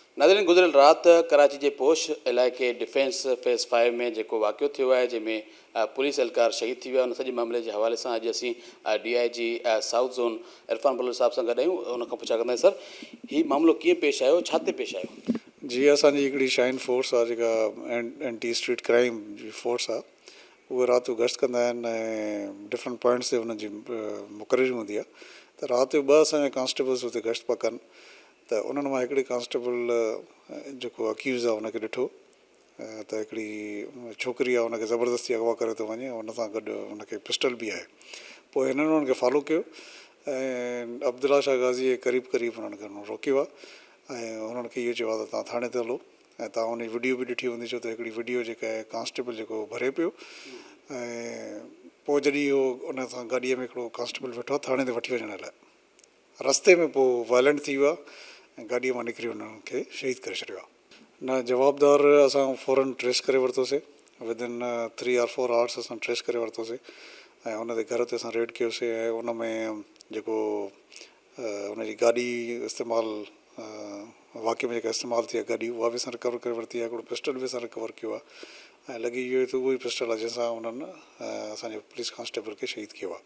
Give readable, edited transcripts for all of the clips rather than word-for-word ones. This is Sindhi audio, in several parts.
ناظرين گذريل رات ڪراچي جي پوش علائقي ڊفينس فيز فائيو ۾ جيڪو واقعو ٿيو آهي جنهن ۾ پوليس اهلڪار شهيد ٿي ويا ان سڄي معاملي جي حوالي سان اڄ اسين D I G south zone Irfan Baloch صاحب سان گڏ آهيون ان کان پڇا ڪنداسين سر هي معاملو ڪيئن پيش آيو ڇا تي پيش آيو؟ جي اسان جي هڪڙي شائن فورس آهي جيڪا اينٽي اسٽريٽ ڪرائيم جي فورس آهي اهي رات جو گشت ڪندا آهن ۽ ڊفرنٽ پوائنٽس تي انهن جي مقرري هوندي آهي ته رات جو ٻه اسان جا ڪانسٽيبلس اتي گشت پيا ڪن ته انهن مان هڪڙي ڪانسٽيبل جيڪو اڪيوز آهي ان کي ڏٺو ته هڪڙي ڇوڪري آهي ان کي زبردستي اغوا ڪري ٿو وڃي ان سان گڏ ان کي پسٽل به آهي پوء هنن انهن کي فالو ڪيو ۽ عبدالله شاهه غازي جي قريب قريب انهن کي انهن روڪيو آهي ۽ انهن کي اهو چيو آهي ته توهان ٿاڻي تي هلو ۽ توهان ان جي وڊيو به ڏٺي هوندي ڇو ته هڪڙي وڊيو جيڪا آهي ڪانسٽيبل جيڪو ڀري پيو ۽ پوء جڏهن اهو ان سان گاڏيء ۾ هڪڙو ڪانسٽيبل ويٺو آهي ٿاڻي تي وٺي وڃڻ لاء رستي ۾ پوء وائلنٽ ٿي ويو آهي ۽ گاڏيء مان نڪري انهن کي شهيد ڪري ڇڏيو آهي. نه جوابدار اسان فورن ٽريس ڪري ورتوسي within three or four hours اسان ٽريس ڪري ورتوسي ۽ ان تي گهر تي اسان ريڊ ڪيوسي ۽ ان ۾ جيڪو ان جي گاڏي استعمال واقعي ۾ جيڪا استعمال ٿي آهي گاڏي اها به اسان رڪور ڪري ورتي آهي هڪڙو پسٽل به اسان رڪور ڪيو آهي ۽ لڳي اهو ئي ته اهو ئي پسٽل آهي جنهن سان انهن اسان جي پوليس ڪانسٽيبل کي شهيد ڪيو آهي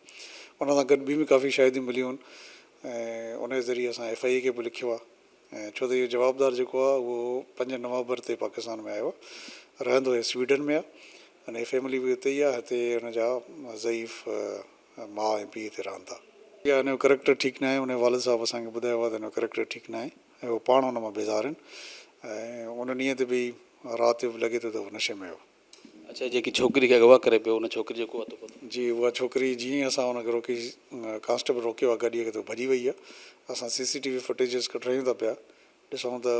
ان سان گڏ ٻيون به ڪافي شاهديون مليون آهن ۽ ان جي ذريعي اسان ايف I اي کي به لکيو آهي ۽ ڇو ته اهو جوابدار جيڪو آهي اهو پنج نومبر تي پاڪستان ۾ آيو آهي رهندو هي سويڊن ۾ آهي ان جي فيملي به اتي ئي آهي هتي ان جا ضعيف ماء ۽ پيء هتي رهن ٿا. يا هن جو ڪريڪٽر ٺيڪ ناهي، ان جي والد صاحب اسان کي ٻڌايو آهي ته هن جو ڪريڪٽر ٺيڪ ناهي ۽ هو پاڻ ان مان بيزار آهن ۽ ان ڏينهن تي به رات جو به لڳي ٿو ته هو نشي ۾ هيو. اڇا جيڪي ڇوڪري کي اغوا ڪري پيو ان ڇوڪري جو ڪو اتو پتو؟ جي اها ڇوڪري جيئن ئي اسان ان کي روڪي ڪانسٽيبل روڪيو آهي گاڏيء کي ته هو ڀڄي وئي آهي اسان سي سي ٽي وي فوٽيجز ڪڍرايون ٿا پيا ڏسون ته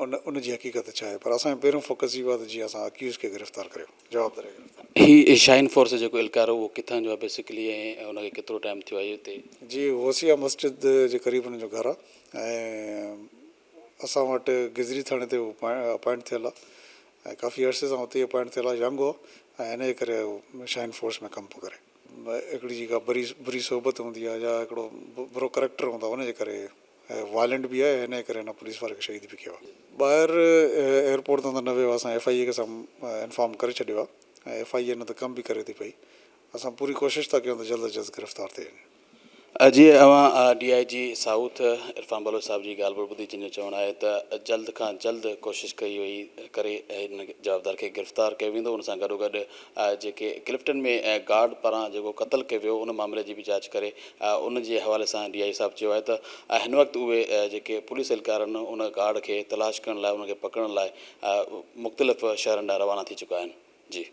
ان ان جي حقيقت ڇا آهي پر اسان جو پهريون فوڪس اهو آهي ته جيئن اسان اڪيوز کي گرفتار ڪريون جوابدار کي گرفتار. هي شاهين فورس جو جيڪو اهلڪار هو اهو ڪٿان جو آهي بيسيڪلي ۽ ان کي ڪيترو ٽائيم ٿيو آهي اتي؟ جي غوثيه مسجد جي قريب ان جو گهر آهي ۽ اسان وٽ گذري ٿاڻي تي هو اپائنٽ ٿيل آهي ۽ ڪافي عرصي سان اتي ئي اپائنٽ ٿيل آهي ينگ هو ۽ ان جي ڪري هو شاهين فورس ۾ ڪم پيو ڪري. هڪڙي جيڪا بري بري صحبت هوندي آهي يا هڪڙو برو ڪريڪٽر هوندو آهي ان جي ڪري وائلنٽ به آهي انهيء ڪري هن پوليس واري کي شهيد به ڪيو آهي. ٻاهر ايئرپورٽ تان ته نه ويو آهي اسان ايف I اي کي اسان انفارم ڪري ڇڏيو آهي ۽ ايف I اي ان تي ڪم به ڪري ٿي پئي اسان پوري ڪوشش ٿا ڪيون ته جلد از جلد گرفتار ٿي وڃي. جي اوهان D I G south Irfan Baloch صاحب جي ڳالهه ٻولهه ٻڌي جن جو چوڻ آهي ته جلد کان جلد ڪوشش ڪئي وئي ڪري هن جوابدار کي گرفتار ڪيو ويندو ان سان گڏوگڏ جيڪي ڪلفٽن ۾ گارڊ پاران جيڪو قتل ڪيو ويو ان معاملي جي به جاچ ڪري ان جي حوالي سان ڊي I صاحب چيو آهي ته هن وقت اهي جيڪي پوليس اهلڪار آهن ان گارڊ کي تلاش ڪرڻ لاء ان کي پڪڙڻ لاء مختلف شهرن ڏانهن روانا ٿي چڪا آهن جي.